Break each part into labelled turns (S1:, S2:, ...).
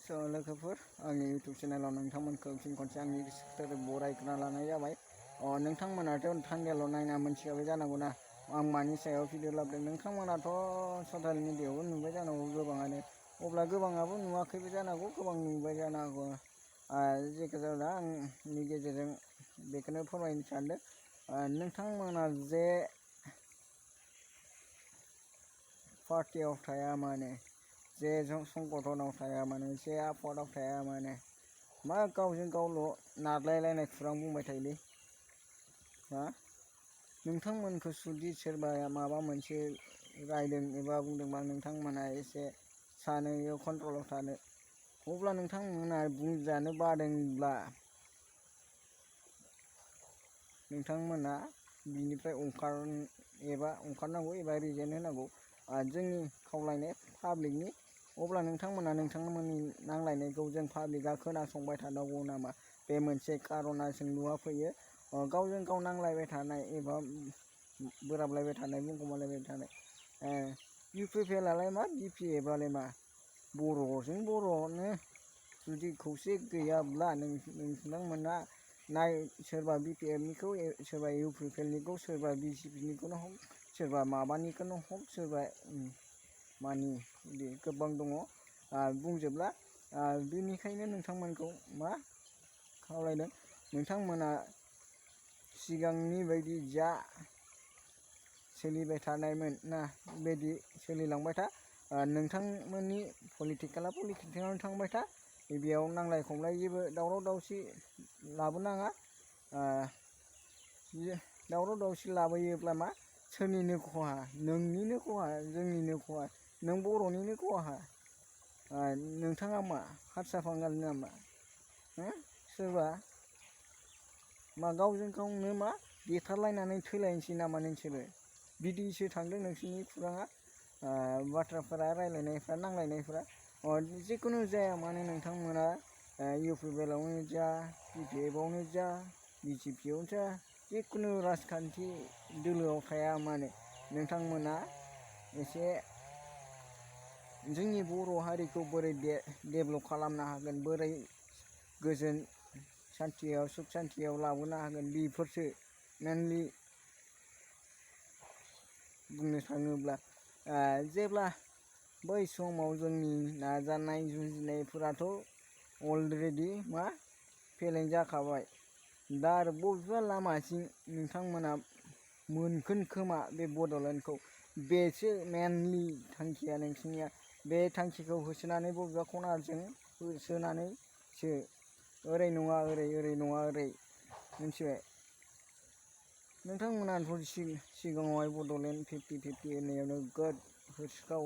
S1: लोगोफोर आंनि इउटुब चेनेलाव नोंथांमोनखौ फिन खनसे आंनि गोसो बरायग्रोना लानाय जाबाय। नोंथांमोनाथ' थांगाल' नायना मोनथिखाबाय जानांगौना आं मानि सायाव भिडिअ लाबोदों। नोंथांमोनाथ' ससियेल मिडियायावबो नुबाय जानांगौ गोबाङानो, अब्ला गोबाङाबो नुवाखैबो जानांगौ, गोबां नुबाय जानो हागौ। जेखि जाया आंनि गेजेरजों बेखौनो फोरमायनो सानदों। नोंथांमोना जे पार्टियाव थाया मानो, जे संगठनाव थाया मानो, जे आफादाव थाया मानो, मा गावजों गावल' नारलायलायनाय खुरां बुंबाय थायोलै। नोंथांमोनखौ जुदि सोरबाया माबा मोनसे रायदों एबा बुंदोंबा नोंथांमोना एसे सानो कन्ट्रलाव थानो, अब्ला नोंथांमोना बुंजानो बादोंब्ला नोंथांमोना बिनिफ्राय ओंखारनांगौ एबा रिजाइन होनांगौ। जोंनि खावलायनाय पाब्लिकनि, अब्ला नोंथांमोना नोंथांमोननि नांलायनायखौ जों पाब्लिकआ खोनासंबाय थानांगौ नामा? बे मोनसे कारना सोंलुआ फैयो। गावजों गाव नांलायबाय थानाय एबा बोराबलायबाय थानाय, बुंखोमालायबाय थानाय। इउपिपिएलआलाय मा, बिपिएफआलाय मा? बर'जों बर'नो जुदि खौसे गैयाब्ला नोंथांमोना सोरबा बिपिएफनिखौ, सोरबा इउपिपिएलनिखौ, सोरबा बिजेपिनिखौनो हक, सोरबा माबानिखौनो हक, सोरबा मानि गोबां दङ, बुंजोबला। बेनिखायनो नोंथांमोनखौ मा खावलायदों, नोंथांमोना सिगांनि बायदि जा सोलिबाय थानायमोन ना, बेबायदि सोलिलांबाय था। नोंथांमोननि पलिटिकेलाव थांबाय था। बेयाव नांलाय खमलाय जेबो दावराव दावसि लाबोनाङा। दावराव दावसि लाबोयोब्ला मा, सोरनिनो खहा? नोंनिनो खहा, जोंनिनो खहा, नों बर'निनो खहा। नोंथाङा मा हारसा बांगालि नामा? सोरबा मा गावजों गावनो मा देथारलायनानै थैलायनोसै नामा नोंसोरो? बिदिसो थांदों नोंसोरनि खुराङा, बाथ्राफोरा, रायलायनायफ्रा, नांलायनायफ्रा। जिखुनु जाया मानो नोंथांमोना इउपिपिएलआवनो जा, बिपिएफआवनो जा, बिजेपियावनो जा, जिखुनु राजखान्थि दोलोआव थाया मानो, नोंथांमोना एसे जोंनि बर' हारिखौ बोरै डेभेलप खालामनो हागोन, बोरै गोजोन सान्थियाव, सुख सान्थियाव लाबोनो हागोन, बेफोरसो मेनलि बुंनो थाङोब्ला। जेब्ला बै समाव जोंनि नाजानाय जुजिनायफोराथ' अलरेडि मा फेलें जाखाबाय। दा आरो बबेबा लामाथिं नोंथांमोना मोनगोन खोमा बे बड'लेण्डखौ, बेसो मेनलि थांखिया नोंसिनिया। बे थांखिखौ होसोनानै बबेबा खनाजों होसोनानैसो ओरै नङा ओरै, ओरै नङा ओरै, मिथिबाय? नोंथांमोनाथ' सिगाङावहाय बड'लेण्ड 50-50 होननायाव नोगोद होस्राव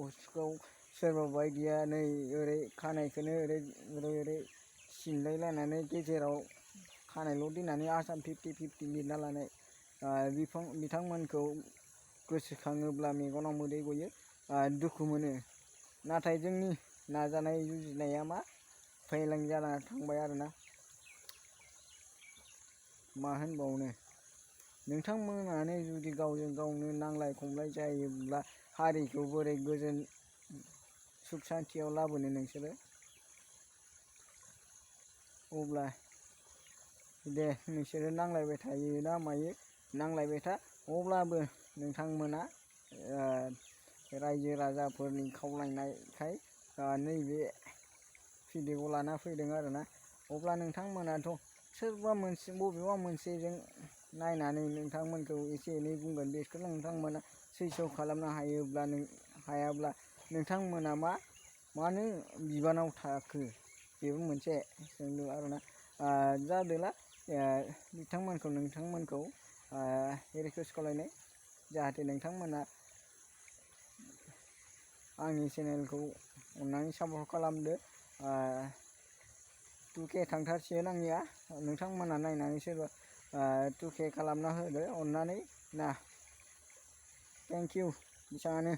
S1: सोरबा बायदिया नै ओरै खानायखौनो ओरै सिनलायलायनानै गेजेराव खानायल' दोननानै आसाम 50-50 लिरना लानाय। बिथांमोनखौ गोसोखाङोब्ला मेगनाव मोदै गयो, दुखु मोनो। नाथाय जोंनि नाजानाय जुजिनाया मा फेलें जाना थांबाय आरोना। मा होनबावनो, नोंथांमोनानो जुदि गावजों गावनो नांलाय खमलाय जायोब्ला हारिखौ बोरै गोजोन सुख सान्थियाव लाबोनो नोंसोरो? अब्ला दे नोंसोरो नांलायबाय थायो ना मायो, नांलायबाय था, अब्लाबो नोंथांमोना रायजो राजाफोरनि खावलायनायखाय नैबे भिडिअखौ लाना फैदों आरोना। अब्ला नोंथांमोनाथ' सोरबा बबेबा मोनसेजों नायनानै नोंथांमोनखौ एसे एनै बुंगोन, बेखौ नोंथांमोना सैज्य खालामनो हायाब्ला नोंथांमोना मानो बिबानाव थाखो? बेबो मोनसे सोंलु आरोना। जादोला नोंथांमोनखौ रिकुवेस्ट खालायनाय, जाहाथे नोंथांमोना आंनि चेनेलखौ अननानै सापर्ट खालामदो। 2K थांथारसिगोन आंनिया, नोंथांमोना नायनानै सोरबा 2K खालामना होदो अननानै ना। Thank you, बेसांआनो।